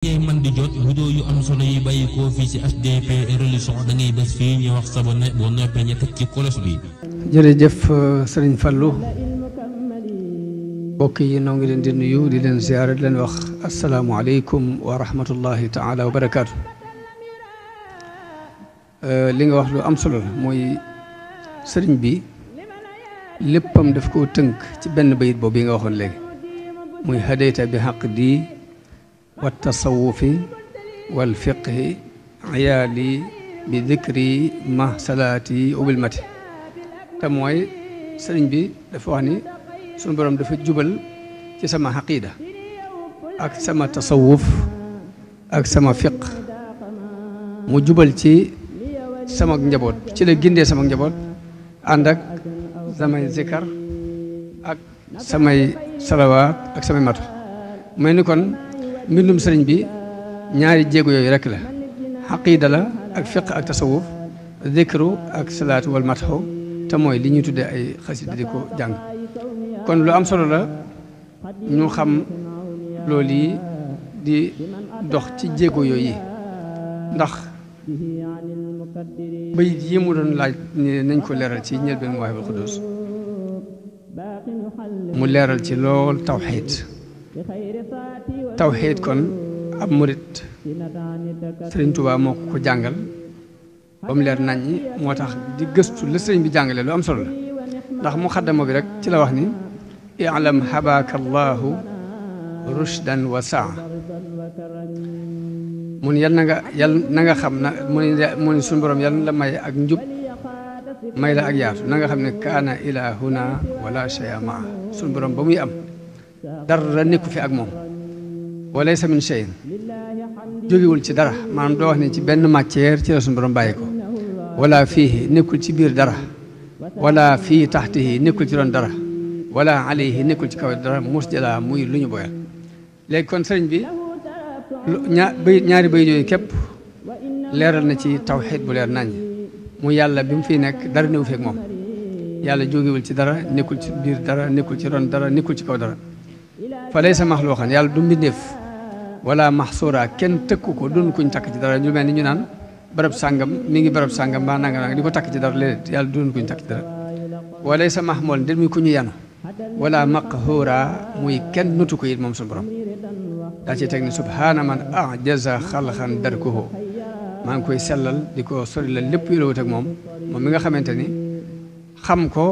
ngay man di jot vidéo yu am solo yi bàyyi ko fii ci HDP religion da ngay bés fii ñu wax sabone boo noppee ñu teg ci kolos bi. jërëjëf Sëriñ Fallou mbokk yi noo ngi leen di nuyu di leen ziyaara di leen wax asalaamualeykum wa rahmatullahi taala wa barakaatu. li nga wax lu am solo la mooy sëriñ bi léppam daf koo tënk ci benn bayit boobu yi nga waxoon léegi muy hadayta bi xaq di wa tasawufi wal fiqhi ayaali bi dikri ma salaati ubil mati te mooy sëriñ bi dafa wax ni sunu borom dafa jubal ci sama xaqiida ak sama tasawuf ak sama fiq mu jubal ci sama njaboot ci la gindee sama njaboot ànd ak samay zikar ak samay salawaat ak samay matu mel ni kon mbindum sëriñ bi ñaari jéego yooyu rek la xaqiida la ak fiq ak tasawuf zikru ak salaatu wal matxu te mooy li ñuy tuddee ay xasida di ko jàng kon lu am solo la ñu xam loolu yi di dox ci jéego yooyu ndax bayit yi mu doon laaj ni nañ ko leeral ci njëlbeen Mawaahibul Quddus mu leeral ci lool tawxiid kon ab murit Sëriñ Tuubaa moo ko jàngal ba mu leer nañ ñi moo tax di gëstu la sëriñ bi jàngale lu am solo la ndax mu xaddama bi rek ci la wax ni i'lam habaaka allahu rushdan wa saa mun yal na nga xam na mu ni suñu borom yal na la may ak njub may la ak yaatu na nga xam ne kaana ilahuna wala shay'a maa suñu borom ba muy am dara nekku fi ak moom walaysa min shay'in jógewul ci dara maanaam doo wax ne ci benn matière ci la suñu borom bàyyi ko wala fii nekkul ci biir dara wala fii taxtihi nekkul ci doon dara wala alayhi nekkul ci kaw dara musjala muy lu ñu boyal léegi kon sëriñ bi ñaari bayit yooyu képp leeral na ci tawxiid bu leer nañ mu yàlla bi mu fiy nekk dara néew feek moom yàlla jógewul ci dara nekkul ci biir dara nekkul ci ron dara nekkul ci kaw dara fa laysa maxluuqan yàlla du mbindeef wala maxsuura kenn tëkku ko doon kuñ takk ci dara ñu mel ni ñu naan barab sàngam mi ngi barab sàngam mbaa nanga nanga di ko takk ci dara léeg yàlla doon kuñ takk ci dara wa laysa mahmool ndel muy ku ñu yanu wala maqhuura muy kenn nutu ko it moom suñu borom daa ci teg ni subhaana man ajaza xalxan darkuhu maa ngi koy sellal di ko sori la lépp yolowut ak moom moom mi nga xamante ni xam ko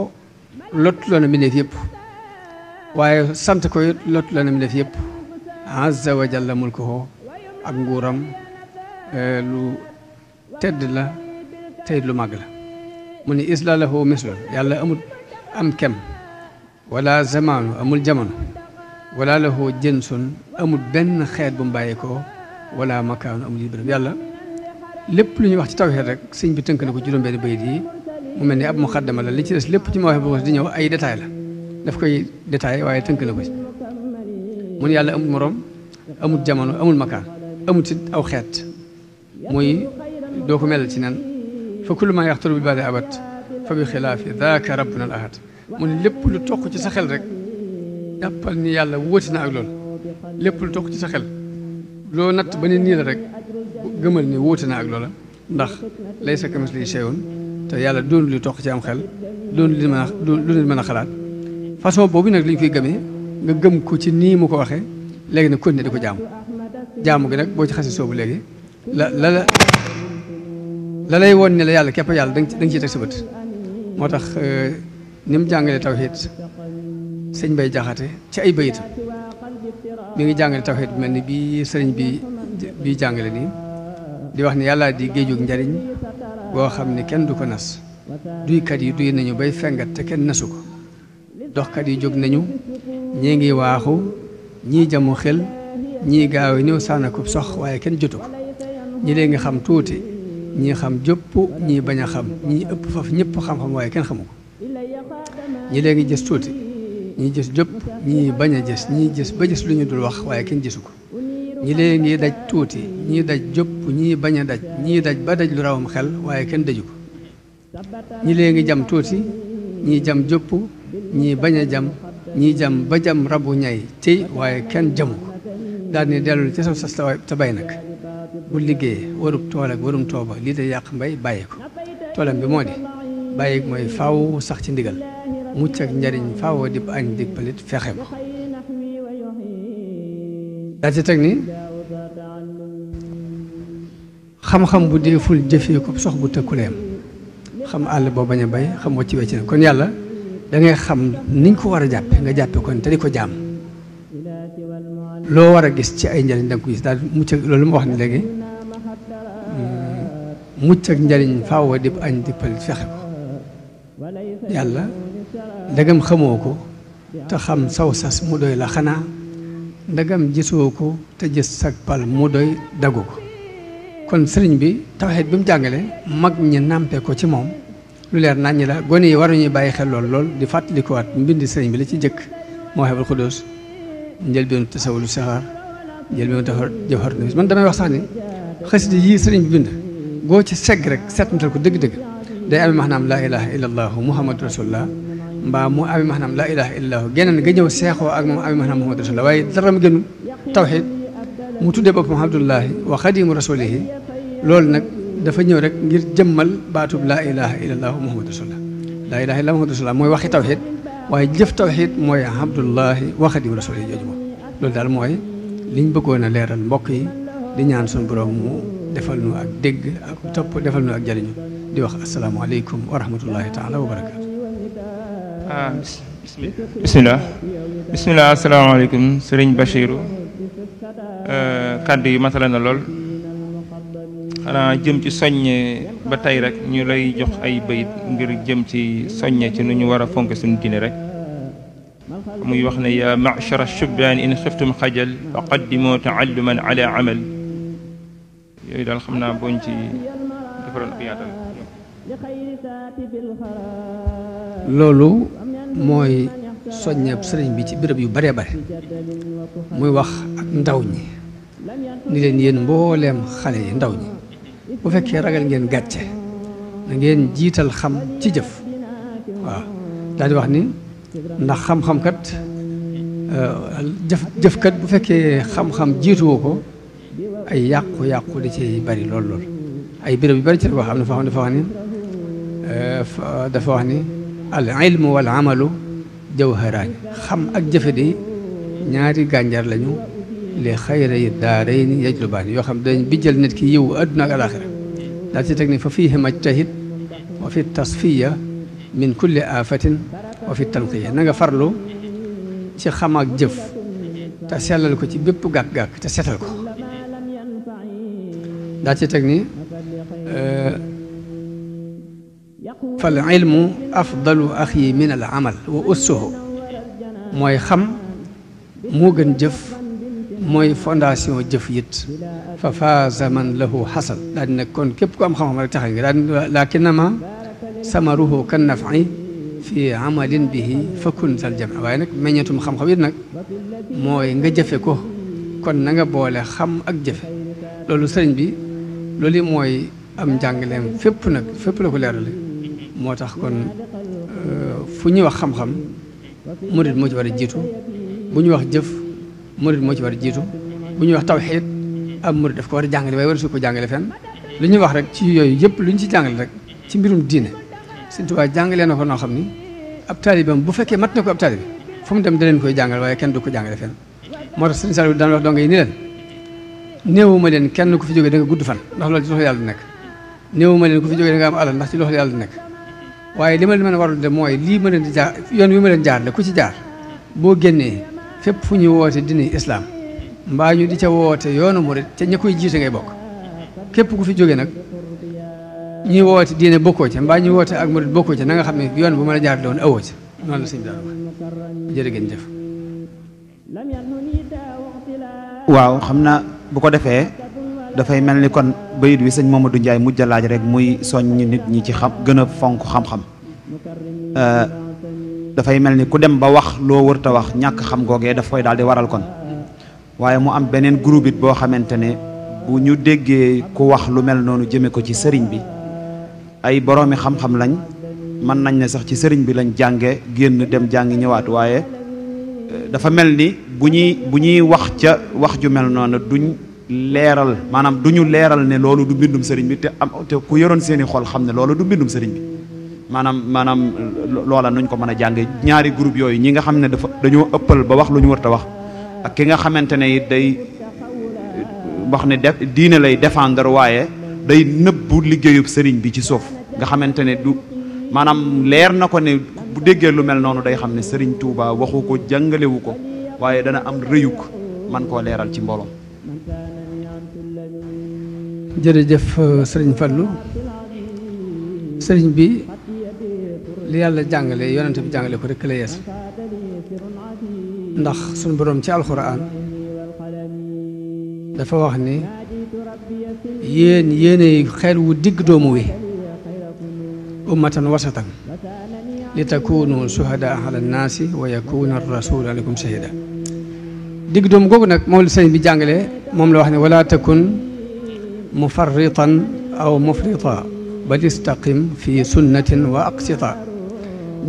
lottu loona mbindeef yëpp waaye sant ko it lottu loona mbindeef yëpp azza wa jalla mulkuhu ak nguuram lu tedd la tey lu màgg la mu ni isla lahu mislun yàlla amul am kem wala zamaanu amul jamono wala lahu jinsun amul benn xeet bu mu bàyyi ko wala makaanu amul yi bërëb yàlla lépp lu ñuy wax ci tawhiid rek sëñ bi tënk na ko juróom-benn bayit yi mu mel ni ab muqaddama la li ci des lépp ci Mawaahibul Quddus di ñëw ay détail la daf koy détail waaye tënk na ko ci mun yàlla amul moroom amul jamono amul makaan amul ci aw xeet muy doo ko melal ci nan fa kullu maa yaxtaru bil baadi abat fa bi xilaafi daaka rabbuna al ahad mun lépp lu toq ci sa xel rek jàppal ni yàlla wóoti na ak loolu lépp lu toq ci sa xel loo natt ba ni nii la rek gëmal ni wóoti na ak loola ndax laysa kamislihi shay'un te yàlla doon lu toq ci am xel doon lu nit mën a xalaat façon boobu nag li ñu koy gëmee nga gëm ko ci nii mu ko waxee léegi nag continuer di ko jaamu gi nag boo ci xasi soobu léegi la lay woon ne la yàlla képp yàlla da nga ciy teg sa bët moo tax ni mu jàngalee tawhiid sëñ Bay Jaxate ci ay bayitam mi ngi jàngale tawhiid bi mel ni bii sëriñ bi jàngale nii di wax ni yàlla di géejug njariñ boo xam ne kenn du ko nas duykat yi duy nañu bay fengat te kenn nasu ko doxkat yi jóg nañu ñii ngi waaxu ñii jamu xel ñii gaaw ñëw sànna ko sox waaye kenn jotu ko ñi lee ngi xam tuuti ñii xam jëpp ñii bañ a xam ñii ëpp faf ñëpp xam-xam waaye kenn xamu ko ñi lee ngi gis tuuti ñii gis jëpp ñii bañ a gis ñii gis ba gis lu ñu dul wax waaye kenn gisu ko ñi lee ngi daj tuuti ñii daj jëpp ñii bañ a daj ñii daj ba daj lu rawam xel waaye kenn daju ko ñi lee ngi jam tuuti ñii jam jëpp ñii bañ a jam ñii jam ba jam rabu ñay tey waaye kenn jamu ko daal ni dellu ci saw sas te bay nag bu liggéeyee warub tool ak warum tooba lii day yàq mbay bàyyi ko toolam bi moo di bàyyi mooy faaw sax ci ndigal mucc ak njariñ faaw di añ di palit fexe ko daal ci teg ni xam-xam bu dee ful jëfee ko sox bu tëkkuleem xam àll boo bañ a bay xam wacci wecci na kon yàlla da ngay xam niñ ko war a jàppe nga jàppe kon te di ko jaam loo war a gis ci ay njariñ da nga ko gis daal mucc ak loolu ma wax ni léegi mucc ak njariñ faaw di añ di palit fexe ko yàlla ndegam xamoo ko te xam saw sas mu doy la xanaa ndegam gisoo ko te gis sag pal mu doy dagu ko kon sëriñ bi tawxiid bi mu jàngale mag ñi nàmpe ko ci moom lu leer naññi la gone yi war nañuy bàyyi xel lool di fàttalikuwaat mbindi sëriñ bi la ci jëkk Mawahibul Quddus njëlbeenu tasawulu saxaar njëlbeenu jawhar nafis man damay wax sax ni xasida yii sëriñ bi bind goo ci segg rek seetantal ko dëgg-dëgg day amee maanaam laa ilaha illallah muhammadu rasulullah mbaa mu amee maanaam laa ilaha illallah geneen nga ñëw seexoo ak moom amee maanaam muhammadu rasulullah waaye dara mu gënu tawxiid mu tuddee boppam abdullahi wa xadimu rasulihi loolu nag dafa ñëw rek ngir jëmmal baatub laa ilaha illallah muhammadu rasulullah laa ilaha illallah muhammadu rasulullah mooy waxi tawxiid waaye jëf tawxiid mooy abdullahi wa xadimu rasulihi jooju moom loolu daal mooy liñ bëggoon a leeral mbokk yi di ñaan suñu borom mu defal nu ak dégg ak topp defal nu ak jariñu di wax asalaamaaleykum wa rahmatullahi taala wa barakaatu. bisimilah asalaamaaleykum sëriñ Bachirou kàddu yi matala na lool xanaa jëm ci soññe ba tey rek ñu lay jox ay bayit ngir jëm ci soññe ci nu ñu war a fonk suñu diine rek muy wax ne yaa ma'shara shubbaani in xiftum xajal fa qaddimoo taalluman ala amal yooyu daal xam naa booñ ci defaroon ak yaatal loolu mooy soññeeb sëriñ bi ci béréb yu bare bare muy wax ak ndaw ñi ni leen yéen mbooleem xale yi ndaw ñi bu fekkee ragal ngeen gàcce na ngeen jiital xam ci jëf waaw daal di wax ni ndax xam-xam kat jëf kat bu fekkee xam-xam jiituwoo ko ay yàqu-yàqu di ci bari lool ay béréb yu bari ci la ko xam dafa wax ni al ilmu wal amalu jawharaani xam ak jëfe di ñaari gànjar lañu li xayra yi daarayni yajlubaani yoo xam dañ bijjal nit ki yiw adduna ak alaxira daal ci teg ni fa fiihi majtahid wa fi tasfiya min kulli afatin wa fi tanqiya na nga farlu ci xam ak jëf te sellal ko ci bépp gàkk-gàkk te setal ko daal ci teg ni fal ilmu afdalu axi min al amal wa ussuhu mooy xam moo gën jëf mooy fondation jëf yit fa faaza man lahu xasal daal di nag kon képp ku am xam-xam rek taxa ngi daal di lakinnama samaruhu kan nafi fi amalin bihi fakun sal jami waaye nag meññetum xam-xam it nag mooy nga jëfe ko kon na nga boole xam ak jëfe loolu sëriñ bi loolu mooy am njàngaleem fépp nag fépp la ko leerale moo tax kon fu ñuy wax xam-xam murid moo ci war a jiitu bu ñuy wax jëf murid moo ci war a jiitu bu ñuy wax tawxiid am murid daf ko war a jàngale waaye war su ko jàngale fenn lu ñuy wax rek ci yooyu yëpp lu ñu ci jàngale rek ci mbirum diine Sëñ Tuubaa jàngalee na ko noo xam ni ab taalibam bu fekkee mat na ko ab taalibe fu mu dem da leen koy jàngal waaye kenn du ko jàngale fenn moo tax Sëñ Saliou daan wax donga yi ni leen néewuma leen kenn ku fi jógee da nga gudd fan ndax loolu ci loxo yàlla di nekk néewuma leen ku fi jógee da nga am alal ndax ci loxo yàlla di nekk waaye li ma leen mën a warul de mooy lii ma leen di jaar yoon wi ma leen jaar la ku ci jaar boo génnee fépp fu ñuy woote dini islam mbaa ñu di ca woote yoonu murid ca ña koy jiite ngay bokk képp ku fi jógee nag ñuy woote diine bokkoo ca mbaa ñuy woote ak murid bokkoo ca na nga xam ne yoon bu mën a jaar la woon awoo ca noonu la sëñ daan wax jërë ngeen jëf waaw xam naa bu ko defee dafay mel ni kon bayit wi sëñ Mamadou Ndiaye mujj laaj rek muy soññ nit ñi ci xam gën a fonk xam-xam dafay mel ni ku dem ba wax loo wërta wax ñàkk xam googee daf koy daal di waral kon waaye mu am beneen groupe it boo xamante ne bu ñu déggee ku wax lu mel noonu jëme ko ci sëriñ bi ay boroomi xam-xam lañ mën nañ ne sax ci sëriñ bi lañ jànge génn dem jàngi ñëwaat waaye dafa mel ni bu ñuy wax ca wax ju mel noonu duñ leeral maanaam duñu leeral ne loolu du mbindum sëriñ bi te ku yoroon seeni xol xam ne loolu du mbindum sëriñ bi maanaam loola nuñ ko mën a jànge ñaari groupe yooyu ñi nga xam ne dañoo ëppal ba wax lu ñu warta wax ak ki nga xamante ne it day wax ne diine lay défendre waaye day nëbbu liggéeyub sëriñ bi ci suuf nga xamante ne du maanaam leer na ko ne bu déggee lu mel noonu day xam ne sëriñ Touba waxu ko jàngalewu ko waaye dana am rëyuk man koo leeral ci mbooloom. jërëjëf sëriñ Fallou sëriñ bi li yàlla jàngale yonente bi jàngale ko rek la yees ndax suñu borom ci alxuraan dafa wax ni yéenay xeet wu digg doomu wi ummatan wasatan li takunu shuhadaa ala nnaasi wa yakuna rasulu alaykum shahida digg doomu googu nag moom la sëriñ bi jàngale moom la wax ne wala takun mufarritan aw mufrita bal istaqim fi sunnatin wa aqsita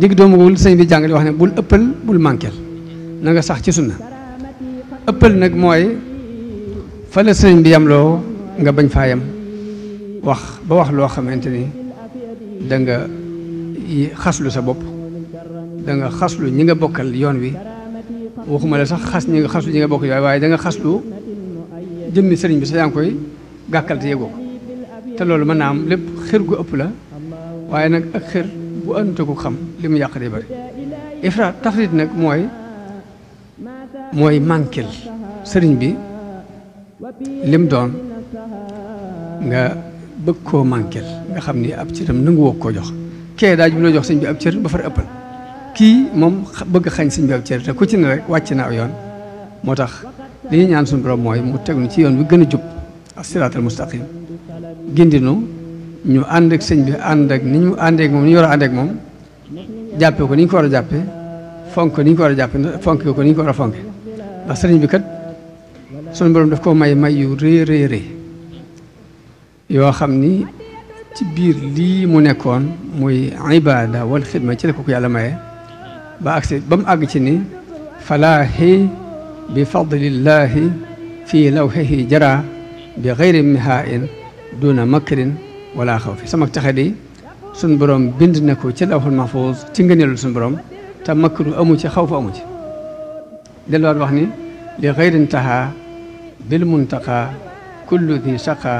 digg doomu googu la sëriñ bi jàngale wax ne bul ëppal bul manquel na nga sax ci sunna ëppal nag mooy fa la sëriñ bi yamloo nga bañ faa yam wax ba wax loo xamante ni da nga xaslu sa bopp da nga xaslu ñi nga bokkal yoon wi waxuma la sax xaslu ñi nga bokkal yoon waaye da nga xaslu jëmmi sëriñ bi sax yaa ngi koy gàkkal te yëgoo ko te loolu mën naa am lépp xër gu ëpp la waaye nag ak xër bu ënte ko xam li mu yàq day bari ifraat tafrit nag mooy manquel sëriñ bi lim doon nga bëgg koo manquel nga xam ni ab cëram nangu woo koo jox kee daaj bi la jox sëñ bi ab cër ba far ëppal kii moom bëgg xañ sëñ bi ab cër te ku ci ne rek wàcc na aw yoon moo tax li ñu ñaan suñu borom mooy mu teg nu ci yoon bi gën a jub as-siraatal mustaqim gindinu ñu ànd ak sëñ bi ànd ak ni ñu àndee ak moom ni ñu war a àndee ak moom jàppee ko ni ñu ko war a jàppee fonk ko ni ñu ko war a jàppee fonk ko ni ñu ko war a fonke ndax sëriñ bi kat sunu borom daf ko may yu rëy rëy rëy yoo xam ni ci biir lii mu nekkoon muy ibada wal xidma ci la ko yàlla maye ba agsi ba mu àgg ci ni falaahi bi fadlillahi fii lawhihi jara bi xayri mihain duna makrin wala xawfi sama taxe di sunu borom bind na ko ci lawhul mahfuz ci ngëneelu sunu borom te makru amu ci xawfu amu ci delluwaat wax ni li xayrin taha bil muntaqa kullu di saqa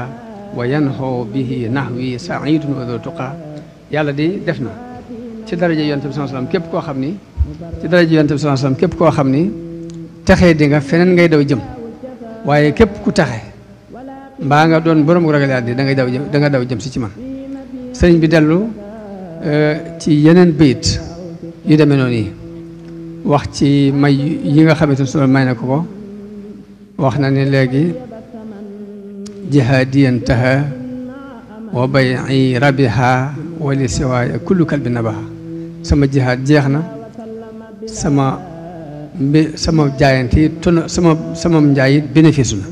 wa yanxoo bihi nahwi saidun wa tuqa yàlla di def na ci daraja yonent bi sallallahu alayhi wasallam képp koo xam ni ci daraja yonent bi sallallahu alayhi wasallam képp koo xam ni texee di nga feneen ngay daw jëm waaye képp ku taxe mbaa nga doon borom ragal yàlla da ngay daw jëm da nga daw jëm si ci man sëriñ bi dellu ci yeneen bayit yu demee noonu yi wax ci may yi nga xamante ne sunu may na ko wax na ne léegi jihaadiyan taha wa bay'i rabiha wa li siwaaya kullu kalbi nabaha sama jihaad jeex na sama jaayante yi sama njaay it bénéfice na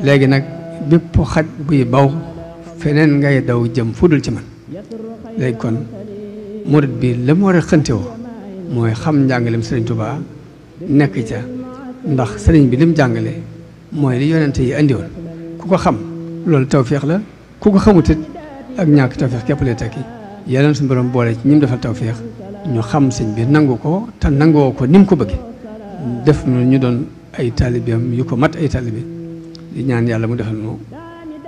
léegi nag bépp xaj buy baw feneen ngay daw jëm fudul ci man léegi kon murid bi la mu war a xëntewoo mooy xam njàngalem sëriñ Tuubaa nekk ca ndax sëriñ bi lim jàngale mooy li yonente yi andi woon ku ko xam loolu tawféex la ku ko xamut it ak ñàkk tawféex képp lay tekki yeneen suñu borom boole ci ñi mu defal tawféex ñu xam sëñ bi nangu ko te nangoo ko ni mu ko bëggee def nu ñu doon ay taalibeem yu ko mat ay taalibe di ñaan yàlla mu defal nu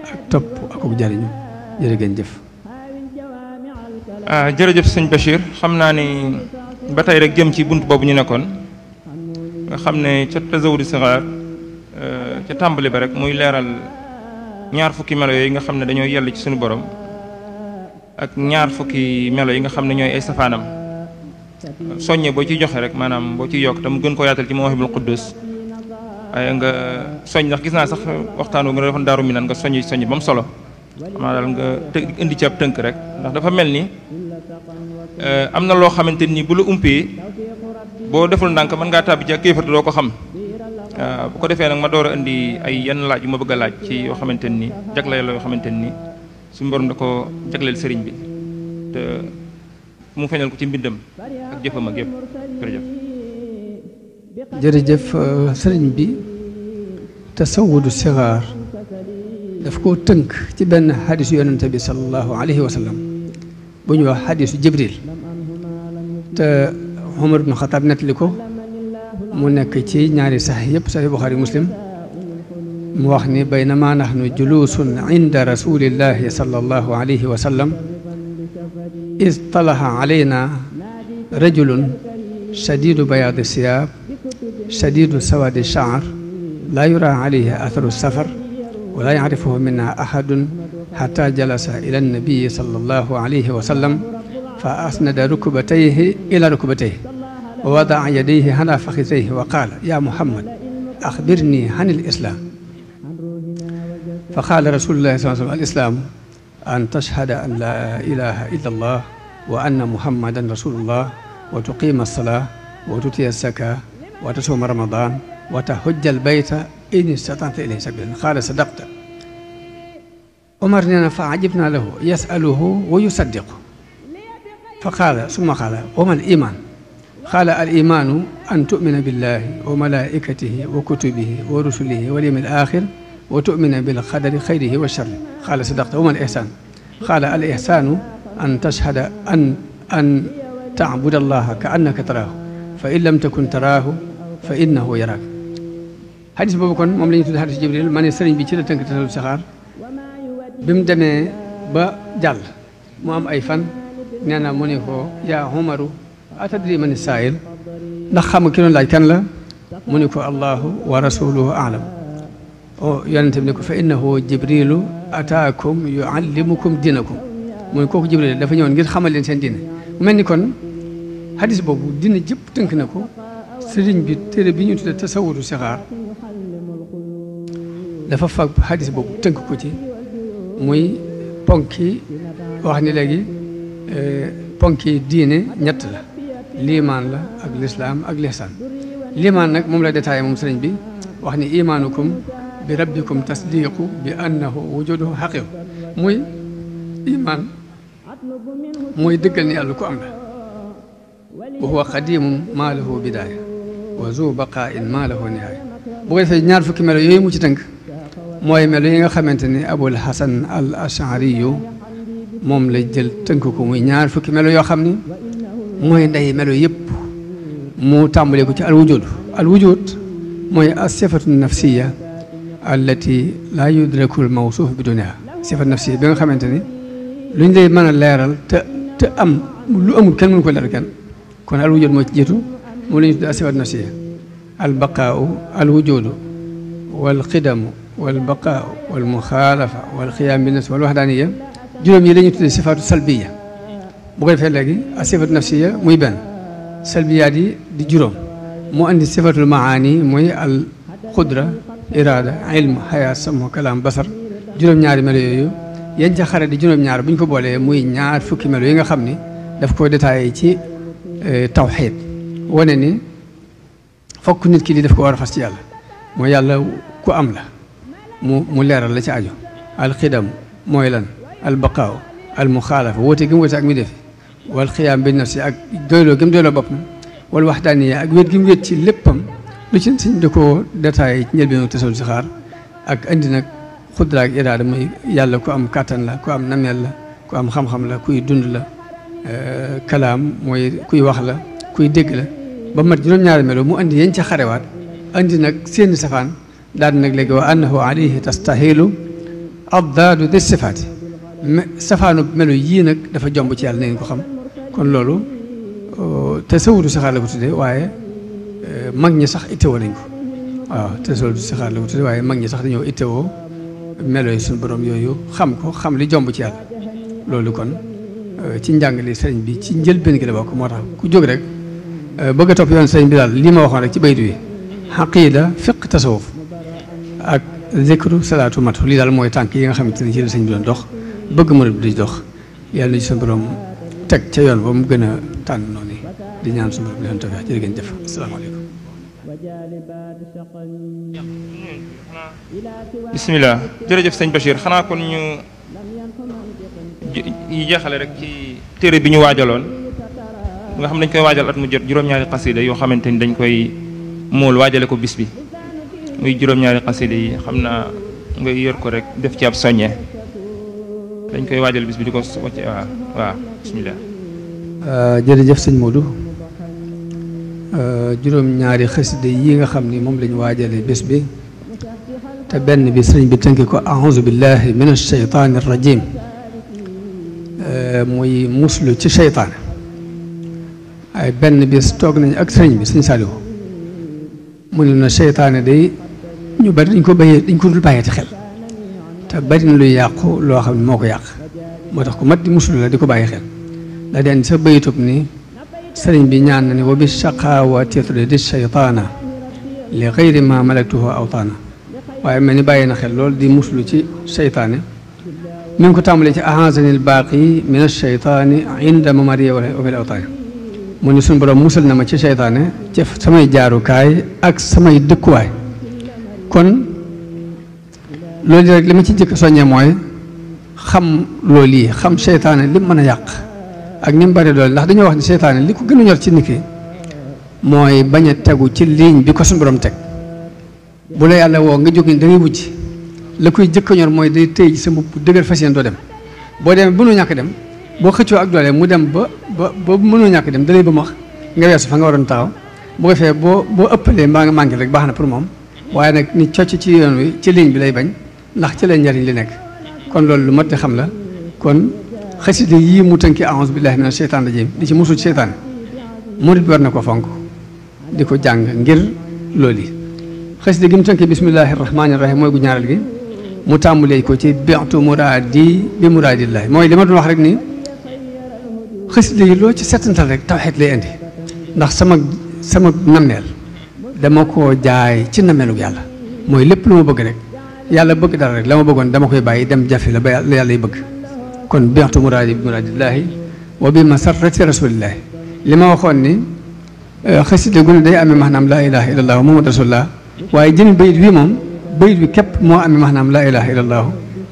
ak topp ak ak jariñu jërë ngeen jëf. jërëjëf sëñ Bachir xam naa ni ba tey rek jëm ci bunt boobu ñu nekkoon nga xam ne ca Tazawudu Sixaar ca tàmbali ba rek muy leeral ñaar fukki melo yooyu nga xam ne dañoo yell ci suñu borom ak ñaar fukki melo yi nga xam ne ñooy ay safaanam soññe boo ciy joxe rek maanaam boo ciy yokk te mu gën ko yaatal ci Mawahibul Quddus waaye nga soññ ndax gis naa sax waxtaan wu nga defoon Daaru Minaan nga soññ ba mu solo xam naa daal nga indi ci ab tënk rek ndax dafa mel ni am na loo xamante ni bu la umpee boo deful ndànk mën ngaa tàbbi ci ak kéefar doo ko xam bu ko defee nag ma door a indi ay yenn laaj yu ma bëgg a laaj ci yoo xamante ni jagleel la yoo xamante ni suñu borom da ko jagleel sëriñ bi te mu feeñal ko ci mbindam ak jëfam ak yëpp jërëjëf. jërëjëf sëriñ bi tasawudu sigaar daf koo tënk ci benn xadisu yonente bi sallallahu alayhi wa sallam bu ñuy wax xadisu jibril te Umar ibn Xataab nettali ko mu nekk ci ñaari sax yëpp saxi Buxaari Muslim mu wax ni baynama nahnu juluusun inda rasulillahi sallallahu alayhi wa sallam iz talaha alayna rajulun shadidu bayaadi siyaab shadidu sawaadi sha'r laa yuraa alayhi atharu safar wa laa yacrifuhu minna ahadun xataa jalasa ila annabiyi sallallahu alayhi wa sallam fa asnada rukbatayhi ila rukbatayhi wa wadaa yadayhi ala fakhidayhi wa qaala yaa Muhammad axbirni an al-islaam fa qaala rasuulullaahi sallallaahu alayhi wa sallam al-islaamu an tashhada an laa ilaaha illa allah wa anna muhammadan rasulullah wa tuqiima as-salaata wa tutiya az-zakaata wa tasuuma ramadaan wa tahujja al-bayta in istata'ta ilayhi sabiilan qaala sadaqta. Omar nee na fa ajibnaa lahu yas'aluhu wa yusaddiqu fa qaala summa qaala wa mal iimaan qaala al iimaanu an tu'mina billaahi wa malaa'ikatihi wa kutubihi wa rusulihi wal yawmil aaxir wa tu'mina bil qadari xayrihi wa sharrihi qaala sadaqta wa mal ihsaan qaala al ihsaanu an tashhada an ta'buda allaha ka annaka taraahu fa in lam takun taraahu fa innahu yaraak. xadis boobu kon moom la ñu tudd xadis Jibril ma ne sëriñ bi ci la tënk tasawudu sixaar bi mu demee ba jàll mu am ay fan nee na mu ne ko yaa Umaru atadri man saa'il ndax xam nga ki doon laaj kan la mu ne ko allahu wa rasuluhu a'lam yonente bi ne ko fa innahu jibrilu ataakum yuallimukum dinakum mu ne kooku Jibril dafa ñëwoon ngir xamal leen seen diine mu mel ni kon xadis boobu dina jëpp tënk na ko sëriñ bi téere bi ñu tudde tasawudu sixaar dafa fag xadis boobu tënk ko ci muy ponki wax ni léegi ponki diine ñett la liimaan la ak lislaam ak lihsaan liimaan nag moom la détaillé moom sëriñ bi wax ni imaanukum bi rabbikum tasdiqu bi annahu wujuduhu xaqiqu muy imaan mooy dëggal ni yàlla ku am la wa huwa qadimun maa lahu bidaaya wa zu baqaain maa lahu nihaaya bu ko defee ñaar fukki melo yooyu mu ci tënk mooy melo yi nga xamante ni Abul Hasan al Ashari yu moom la jël tënk ko muy ñaar fukki melo yoo xam ni mooy ndey melo yëpp mu tàmbalee ko ci al wujud mooy as-sifatu nafsiya allati laa yudraku al mawsuuf bi duniha sifatu nafsiya bi nga xamante ni luñ lay mën a leeral te am lu amul kenn mënu ko leeral kenn kon al wujud moo ci jiitu moom la ñu tudd as-sifatu nafsiya al baqaau al wujudu wal qidamu wal baqaau wal muxaalafa wal qiyaam bi nafsi wal waxdaaniya juróom yi la ñuy tuddee sifaatu salbiya bu ko defee léegi ak sifaatu nafsiya muy benn salbiyaat yi di juróom mu andi sifatul maani muy al qudra iraada ilm xayaat samu kalaam basar juróom-ñaari melo yooyu yan ca xare di juróom-ñaar bu ñu ko boolee muy ñaar fukki melo yi nga xam ni daf ko détaillé ci tawxiid wane ni fokk nit ki li daf ko war a fas ci yàlla mooy yàlla ku am la mu leeral la ci aju alxidam mooy lan albaqaaw almuxaalafa woote gi mu woote ak mi defi wal xiyaam bi nafsi ak doyloo gi mu doyloo boppam wal waxdaaniya ak wéet gi mu wéet ci léppam lu ci siñ da koo détaillé ci njëlbeenu tasawudu sixaar ak andi nag xudra ak iraada muy yàlla ku am kàttan la ku am nameel la ku am xam-xam la kuy dund la kalaam mooy kuy wax la kuy dégg la ba mat juróom-ñaari melo mu andi yéen ca xarewaat andi nag seeni safaan daal nag léegi wa annahu alayhi tastahilu addaadu des sifaati safaanu melo yii nag dafa jomb ci yàlla na ngeen ko xam kon loolu tasawudu sixaar la ko tuddee waaye mag ñi sax ittewoo nañ ko waaw tasawudu sixaar la ko tuddee waaye mag ñi sax dañoo ittewoo melo yi suñu borom yooyu xam ko xam li jomb ci yàlla loolu kon ci njàngale sëriñ bi ci njëlbéen gi la bokk moo tax ku jóg rek bëgg a topp yoon sëriñ bi daal lii ma waxoon rek ci baytu yi xaqiida fiq tasawuf ak zikru salaatu matu lii daal mooy tànk yi nga xamante ne ci la sëriñ bi doon dox bëgg murid bi di dox yàlla na ci suñu borom teg ca yoon ba mu gën a tànn noonu di ñaan suñu borom leen tawfeex jërë ngeen jëf asalaamaaleykum bisimilah jërëjëf sëñ Bachir xanaa kon ñu jeexale rek ci téere bi ñu waajaloon nga xam dañ koy waajal at mu jot juróom-ñaari xasida yoo xamante ni dañ koy mool waajale ko bis bi muy juróom-ñaari xasida yi xam naa ngay yor ko rek def ci ab soññee dañ koy waajal bis bi di ko wàcce waaw bismillah. jërëjëf sëñ Modou juróom-ñaari xasida yi nga xam ni moom lañu waajale bés bi te benn bi sëriñ bi tënki ko a'uuzu billahi min ash-shaytaani rajim muy muslu ci seytaane ay benn bis toog nañ ak sëriñ bi sëñ Saliou mu ne na seytaane day ñu bari dañ ko dul bàyyeti xel te bari na luy yàqu loo xam ne moo ko yàq moo tax ku mat di muslu la di ko bàyyi xel la den sa baytub ni sëriñ bi ñaan na ni wa bi shaqaawati di seytaana li xayri ma malaktuhu awtaana waaye mel ni bàyyi na xel lool di muslu ci seytaane mi ngi ko tàmbalee ci ahazanil baaqi min ash-shaytaani inda mamariya wa fil awtaani mu ni suñu borom musal na ma ci seytaane ci samay jaarukaay ak samay dëkkuwaay kon loolu rek li ma ci jëkk soññee mooy xam loolu yi xam seytaane li mu mën a yàq ak ni mu bari doole ndax dañoo wax ni seytaane li ko gën a ñor ci nit ki mooy bañ a tegu ci ligne bi ko suñu borom teg bu la yàlla woo nga jóg ni da ngay wujj la koy jëkk a ñor mooy day tëy ci sa mbubb dëgër fas yéene doo dem boo demee mënoo ñàkk dem boo xëccoo ak doole mu dem ba mënoo ñàkk dem da lay ba max nga weesu fa nga waroon taxaw bu ko fee boo ëppalee mbaa nga manqué rek baax na pour moom waaye nag ni cocc ci yoon wi ci ligne bi lay bañ ndax ci lay njariñ li nekk kon loolu lu mat di xam la kon xasida yii mu tënki a'uuzu billahi mina sheytaan rajim di ci musul seytaan murit bi war na ko fonk di ko jàng ngir loolu yi xasida gi mu tënki bismillahi rahmaani rahim mooy gu ñaareel gi mu tàmbulee ko ci bi'tu muraadi bi muraadillahi mooy li ma doon wax rek ni xasida yi loo ci settantal rek tawxiid lay indi ndax sama nammeel dama koo jaay ci nammeelu yàlla mooy lépp lu ma bëgg rek yàlla bëgg dara rek la ma bëggoon dama koy bàyyi dem jafe la ba yàlla yi bëgg kon bi'tu muraadi bi muraadillahi wa bi masarrati rasulillahi li ma waxoon ni xasida gu ne day amee maanaam laa ilaha illallah muhammad rasulullah waaye jëmi bayit wi moom bayit wi képp moo amee maanaam laa ilaha illallah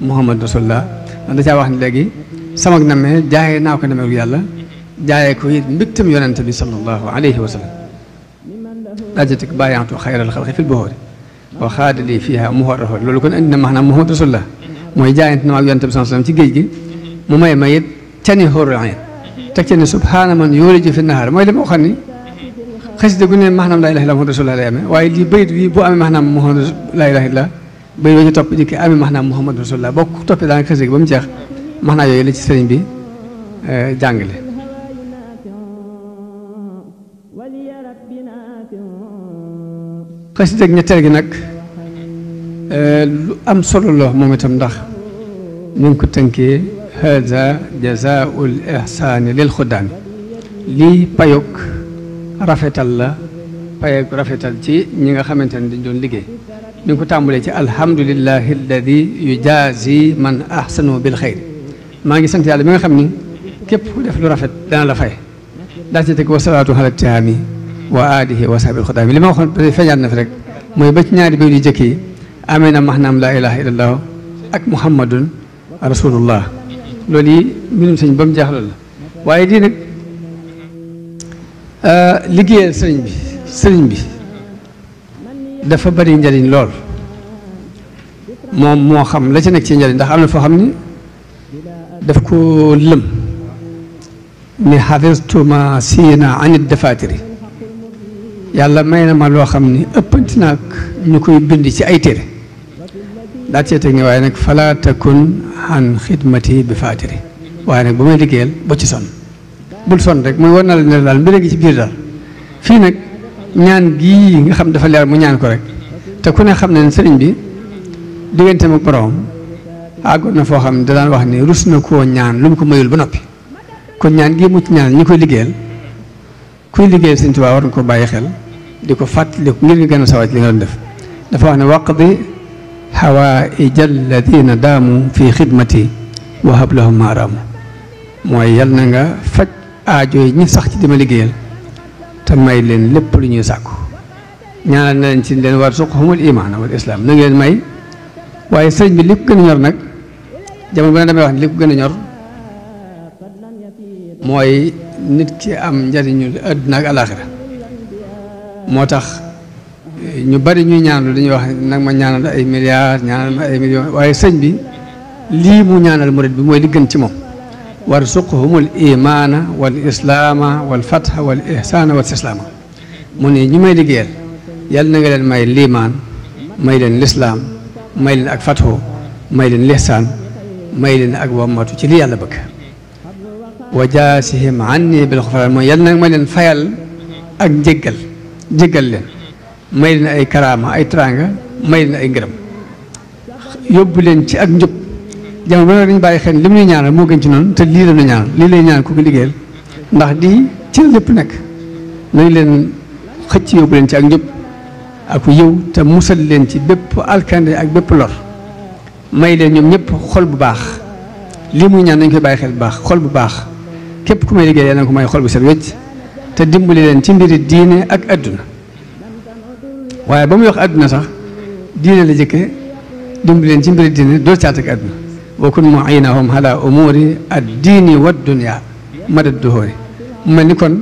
muhammad rasulullah da caa wax ne léegi sama nammee jaayee naa ko nammeelu yàlla jaayee ko it mbégtam yonente bi sallallahu alayhi wa sallam dajatik bàyyantu xayral xalqi fil buhuri wa xaadali fiha muharrafa loolu kon indi na maanaam muhammad rasulullah mooy jaayante na ak yonente bi sallallahu alayhi wa sallam ci géej gi mu may ma it cani xóorul ayn teg ci ne subhaana man yooliju fi nahaar mooy li ma waxoon ni xasida gu ne maanaam laa ilaha illa muhammad rasulullah lay amee waaye lii bayit wi boo amee maanaam muhammad laa ilaha illa bayit wa ci topp di ki amee maanaam muhammad rasulullah boo ko toppee daanaka xasida gi ba mu jeex maanaam yooyu la ci sëriñ bi jàngale xasida ak ñetteel gi nag lu am solo la moom itam ndax ñu ngi ko tënkee hada jazaul ihsaani lil xuddaami lii payog rafetal la payog rafetal ci ñi nga xamante ne dañ doon liggéey ñu ngi ko tàmbalee ci alhamdulillahi alladi yujazi man ahsanu bil xayri maa ngi sant yàlla mi nga xam ni képp ku def lu rafet dana la fay daa ci teg wasalaatu ala tihaami wa aalihi wa sahbil xuddaami li ma waxoon feeñaat na fi rek mooy ba ci ñaari bay yu jëkk yi amee na maanaam laa ilaha illallah ak muhammadun rasulullah loolu yi mbirum sëñ ba mu jeex loolu la waaye di nag liggéeyal sëriñ bi dafa bari njariñ lool moom moo xam la ci nekk ci njariñ ndax am na foo xam ni daf ko lëm ni xafistu ma siina anit defaatiri yàlla may na ma loo xam ni ëppanti naag ñu koy bind ci ay téere daa cee teg ni waaye nag fala takun an xidmati bi faatiri waaye nag ba may liggéeyal ba ci sonn bul sonn rek mooy war na la ne daal mbir gi ci biir daal fii nag ñaan gii nga xam dafa leer mu ñaan ko rek te ku ne xam ne sëriñ bi digganteem ak borom àggoon na foo xam ne da daan wax ni rus na koo ñaan lu mu ko mayul ba noppi kon ñaan gii mu ci ñaan ñi koy liggéeyal kuy liggéeyal Sëriñ Tuubaa war nga ko bàyyi xel di ko fàttali ngir nga gën a sawat li nga doon def dafa wax ne waqdi xawaaija alladina daamu fi xidmati wa hab lahum maaraamu mooy yal na nga faj aajo yi ñi sax ci dima liggéeyal te may leen lépp lu ñuy sàkku ñaanal na leen ci leen war suqhumul imaan wal islaam na ngeen may waaye sëriñ bi li ko gën a ñor nag jamono bu ne damay wax ne li ko gën a ñor mooy nit ki am njariñu àdduna ak alaaxira moo tax ñu bari ñuy ñaanal dañuy wax nag ma ñaanal ay milliards ñaanal ma ay millions waaye sëñ bi lii mu ñaanal murid bi mooy li gën ci moom warzuqhumul imaana wal islaama wal fatha wal ihsaana wal istislaama mu ne ñu may liggéeyal yàlla na nga leen may liimaan may leen lislaam may leen ak fathu may leen lihsaan may leen ak wammatu ci li yàlla bëgg wa jaasihim anni bil xufraan mooy yàlla na may leen fayal ak jéggal leen may leen ay karaama ay teraanga may leen ay ngërëm yóbbu leen ci ak njub jamono ba dañu bàyyi xel li mu ñuy ñaanal moo gën ci noonu te lii la ñu ñaanal lii lay ñaan ku ko liggéeyal ndax di ci lépp nekk nañ leen xëcc yóbbu leen ci ak njub ak yiw te musal leen ci bépp alkande ak bépp lor may leen ñoom ñëpp xol bu baax lii muy ñaan nañ koy bàyyi xel bu baax xol bu baax képp ku may liggéey yàlla na ko may xol bu set wecc te dimbali leen ci mbiri diine ak adduna waaye ba muy wax adduna sax diine la jëkke dimbali leen ci mbiri diine doo caat ak adduna wa kun mu'inahum ala umuri ad-diini wa dunya madad duhuri mu mel ni kon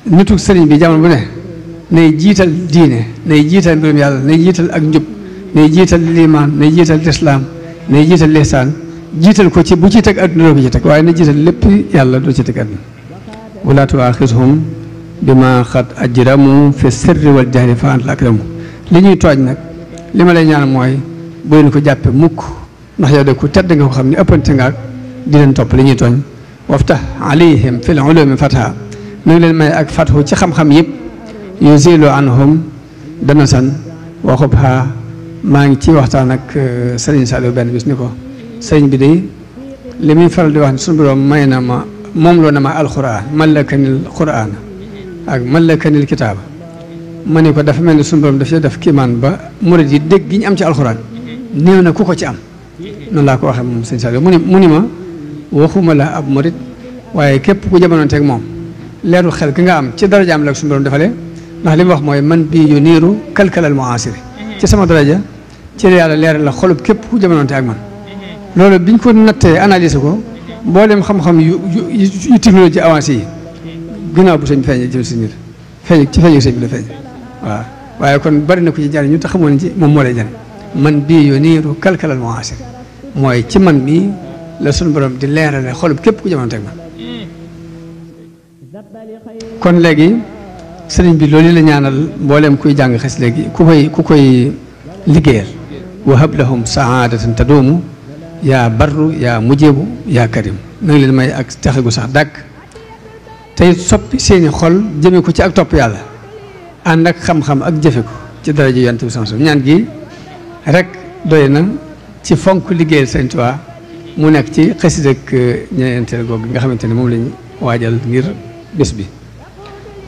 nitu sëriñ bi jamono bu ne nay jiital diine nay jiital mbirum yàlla nay jiital ak njub nay jiital liimaan nay jiital lislaam nay jiital lihsaan jiital ko ci bu ci teg adduna doo ko ci teg waaye na jiital lépp yàlla doo ci teg adduna wala tuaxishum bima xad ajramu fi sirri wal jahri fa anta akramu li ñuy tooñ nag li ma lay ñaan mooy bu leen ko jàppe mukk ndax yow de ku tedd nga ko xam ne ëppante nga ak di leen topp li ñuy tooñ waftah alayhim fil ulumi fatha na leen may ak fathu ci xam-xam yëpp yuzilu anhum danasan wa xubha maa ngi ci waxtaan ak Serigne Saliou benn bis ni ko sëriñ bi de li muy faral di wax ne suñu borom may na ma moom loo na ma alquran mallakanil quran ak mallakanil kitaaba ma ne ko dafa mel ni suñu borom dafay def kiimaan ba murid yi dégg gi ñu am ci alquran néew na ku ko ci am noonu laa ko waxee moom sëñ Saliou mu ni ma waxuma la ab murid waaye képp ku jamonoonteeg moom leeru xel ki nga am ci darajaam la suñu borom defalee ndax li mu wax mooy man bii yu niiru kalkalal muasiri ci sama daraja ci yàlla leeral la xolub képp ku jamonoonte ak man loolu biñ ko nattee analyser ko mboolem xam-xam yu technologie avancé yi ginnaaw bu sëñ bi feeñee jëm si nit ci feeñu sëñ bi la feeñ waaw waaye kon bari na ko ci jariñ ñu tax xamoon ci moom moo lay jariñ man bii yu niiru kalkalal muasir mooy ci man mii la suñu borom di leerale xolub képp ku jamonoonte ak man kon léegi sëriñ bi loolu la ñaanal mboolem kuy jàng xes léegi ku koy liggéeyal wahab lahum saadatan taduumu yaa barru yaa mujibu yaa karim na nga leen may ak taxe gu sax dàkk tey soppi seeni xol jëme ko ci ak topp yàlla ànd ak xam-xam ak jëfe ko ci daraja yonent bi sam ñaan gi rek doy na ci fonk liggéeyal Sëriñ Tuubaa mu nekk ci xasida ak ñeenteel googu nga xamante ne moom lañ waajal ngir bés bi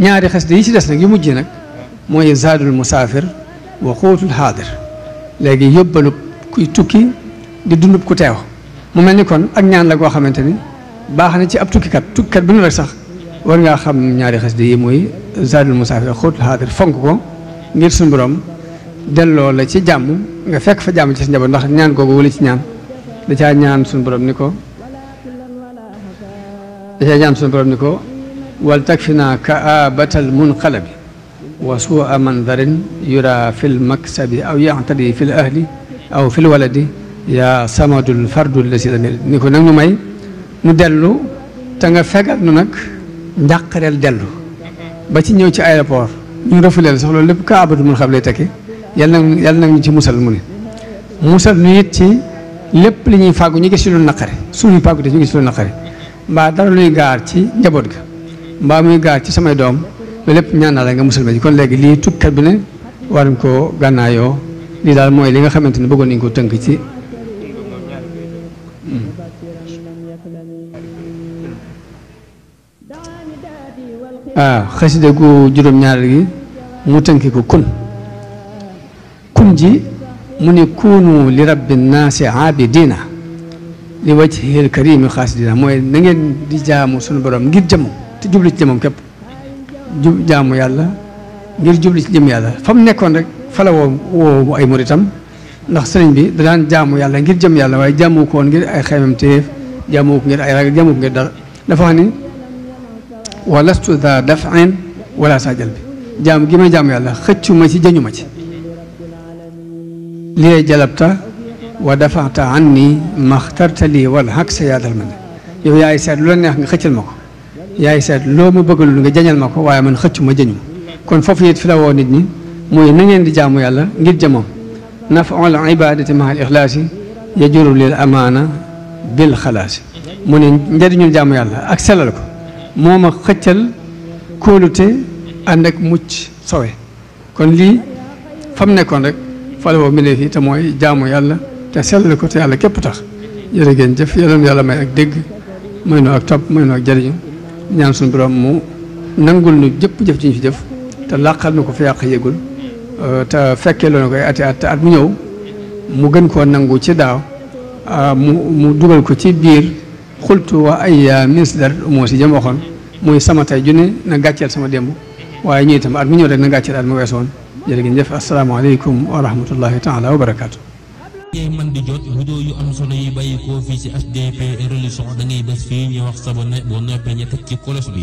ñaari xasida yi ci des nag yu mujj nag mooy zaadul musaafir wa xuutul xaadir léegi yóbbalu kuy tukki di dundub ku teew mu mel ni kon ak ñaan la goo xamante ni baax na ci ab tukkikat bu ñu rek sax war ngaa xam ñaari xasida yi mooy zaadul musaafir wa xuutul xaadir fonk ko ngir suñu borom delloo la ci jàmm nga fekk fa jàmm ci sa njaboot ndax ñaan googu wala ci ñaan da caa ñaan suñu borom ni ko wal takfina kaabatal munqalabi wa suua mandarin yura fil maksabi aw yaqtadi fil ahli aw fil waladi yaa samadul fardul la si la ni ko nag ñu may nu dellu te nga fegal nu nag njàqareel dellu ba ci ñëw ci aéroport ñu refuleel sax loolu lépp kaabatul munqalab lay tekki yàlla nag ñu ci musal mu ne musal nu it ci lépp li ñuy fàggu ñu gis ci lu naqari suñuy fàggu te ñu gis ci lu naqari mbaa dara luy gaar ci njaboot ga mbaa muy gaar ci samay doom loolu lépp ñaan naa la nga musal ma ji kon léegi lii tukkat bi ne war nañ koo gànnaayoo lii daal mooy li nga xamante ne bëggoon nañ ko tënk ci xasida gu juróom-ñaareel gi mu tënki ko kun ji mu ne kuunu li rabbi naasi abidina li wajhil karimi xaasidina mooy na ngeen di jaamu suñu borom ngir jëmmam te jubli ci jëmmam képp jaamu yàlla ngir jubli ci jëm yàlla fa mu nekkoon rek fa la woo ay muritam ndax sëriñ bi da daan jaamu yàlla ngir jëm yàlla waaye jaamu ko woon ngir ay xeymam téef jaamu ko ngir ay ragal jaamu ko ngir dara dafa wax ni wa lastu daa daf'in wala saa jal bi jaam gi may jaam yàlla xëccu ma ci jañu ma ci lii jalabta wa dafata anni maxtarta lii wal xaq sa yaadal ma ne yow yaay seet lu la neex nga xëccal ma ko yaay seet loo ma bëggalul nga jañal ma ko waaye man xëccu ma jañu kon foofu it fi la woo nit ñi muy na ngeen di jaamu yàlla ngir jëmam nafaul ibadati ma al ixlaasi yajuru lil amaana bil xalaasi mu ne njëriñul jaamu yàlla ak sellal ko moo ma xëccal kóolute ànd ak mucc sowe kon lii fa mu nekkoon rek fa la woo mbindéef yi te mooy jaamu yàlla te sellal ko te yàlla képp tax jërë ngeen jëf yàlla may ak dégg may nu ak topp may nu ak jëriñu ñaan suñu borom mu nangul nu jëpp jëf ci ñu fi jëf te làqal nu ko fi yàq yëgul te fekkee loonu koy ati at te at mu ñëw mu gën koo nangu ci daaw mu dugal ko ci biir xultu wa ay ministre moo si jëm waxoon muy sama tey junne na gàcceel sama démb waaye ñu itam at mu ñëw rek na gàcceel at mu weesoon jërë ngeen jëf asalaamaaleykum wa rahmatullahi taala wa barakaatu. ngay man di jot vidéo yu am solo yi bàyyi koo fii ci HDP Religion da ngay bés fii ñu wax sabone boo noppee ñu teg ci kolos bi